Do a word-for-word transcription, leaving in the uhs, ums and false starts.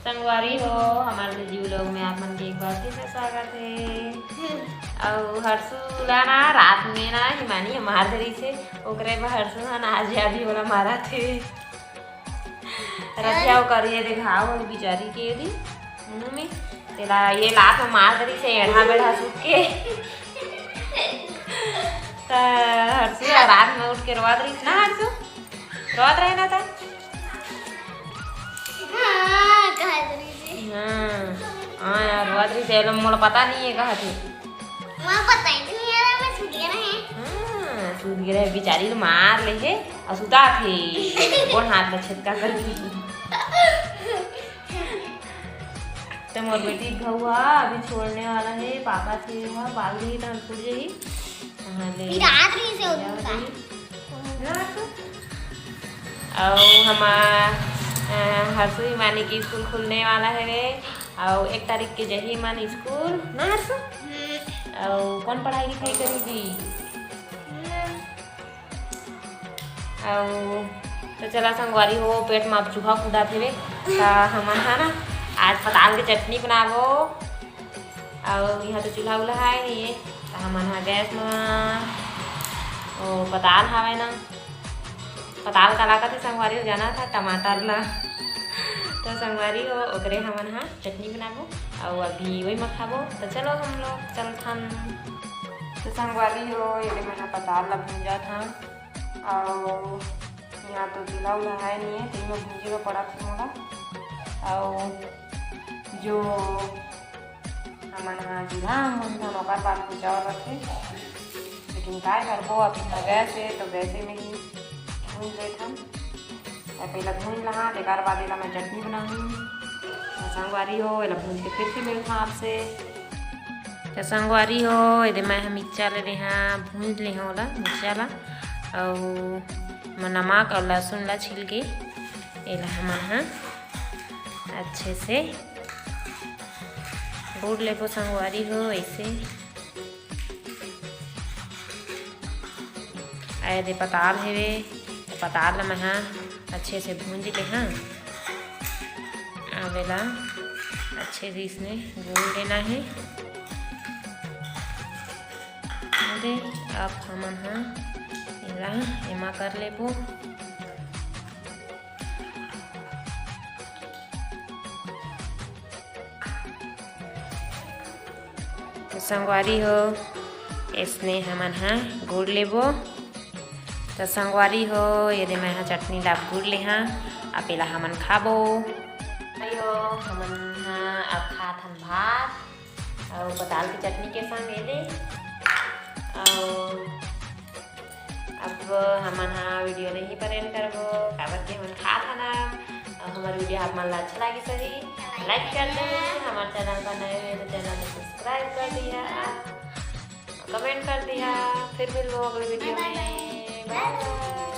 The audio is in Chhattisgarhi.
संगवारी हो, हमारे जीव लोग में आप मन के एक बार फिर से स्वागत है। अउ हर्षु ला ना रात में ना हिमानी ह मार धरिस हे, ओकरे बर हर्षु ह ना आज अभी वाला मारा थे। रखिया ओकर ये दे घाव हो बिचारी के दी मुंह में, तेला ये लात में मार धरिस हे एढ़ा बेढ़ा सुख के। त हर्षु ह रात में उठ के रोवत रहिस ना, हर्षु रोवत रहे ना त। हाँ, कहत रहिस हे। हाँ, हाँ यार, रोवत रहिस हे, मोला पता नहीं है कहत हे। मोला पता ही नहीं है, मैं सूत गे रहें। हाँ, सूत गे रहे, बिचारी ल मार ले हे, अउ सुतात हे, गोड़ हाथ ला छेदका करके। त मोर बेटी घऊ ह अभी छोड़ने वाला है, पापा से हुआ, बाल नहीं तहन फूट जाही। हाँ, ले। रात रहिस हे उधर का। अउ हमार, अ, हर्षु हिमानी के स्कूल खुलने वाला है रे, अउ एक तारीख के जही मन स्कूल ना हर्षु? हम्म। अउ कौन पढ़ाई लिखाई करी जी? हम्म। अउ तो चला संगवारी हो, पेट में अब चूहा कूदा फिरे, त हमन हा ना आज पताल के चटनी बनाबो। अउ यहाँ तो चूल्हा उल्हा है नहीं, त हमन हा गैस में ओ पताल हवे ना, पताल का लागत है संगवारी हो, जाना था टमाटर ला। तो संगवारी हो, ओकरे हमन हा चटनी बनाबो अउ अभी वही में खाबो। तो चलो हम लोग चलथन। तो संगवारी हो, ये मैं हा पताल ला भूंजत हन अउ यहाँ तो चूल्हा उल्हा है नहीं है, तो इमे भूंजे ला पड़त है मोला। अउ जो हमन हा चूल्हा में भूंजथन, ओकर बाद कुछ और रथे, लेकिन काय करबो, अभी तो गैस है, तो गैसे में ही भूंज लेथन। या पहला भूंज लहा, तेकर बाद एला मैं चटनी बनाहूँ। तो संगवारी हो, एला भूंज के फिर से मिलथन आपसे। तो संगवारी हो, एदे मैं ह मिर्चा ले लेहा, भूंज लेहा ओला, मिर्चा ला, अउ म-, नमक अउ लहसुन ला छिल के एला हमन ह अच्छे से गूड़ लेबो संगवारी हो। ऐसे आए दे पताल हेवे, तो पताल ला मैं ह अच्छे से भूंज लेहा। अब एला अच्छे से इसने गूड़ लेना है। अरे, अब हमन ह एला एमा कर लेबो। तो संगवारी हो, इसने हमन ह गूड़ लेबो। तो संगवारी हो, एदे मैं ह चटनी ला गूड़ लेहा, अब एला हमन खाबो। संगवारी हो, हमन ह अब खात हन भात अउ पताल के चटनी के संग एदे। अउ अब हमन ह वीडियो नहीं पर एंड करबो, काबर कि हमन खात हन। अउ हमर वीडियो आप मन ला अच्छा लागिस होही, लाइक कर देहा, हमर चैनल पर नए हो तो चैनल को सब्सक्राइब कर दिहा, कमेंट कर दिहा। फिर मिलबो अगले वीडियो में। बाय बाय।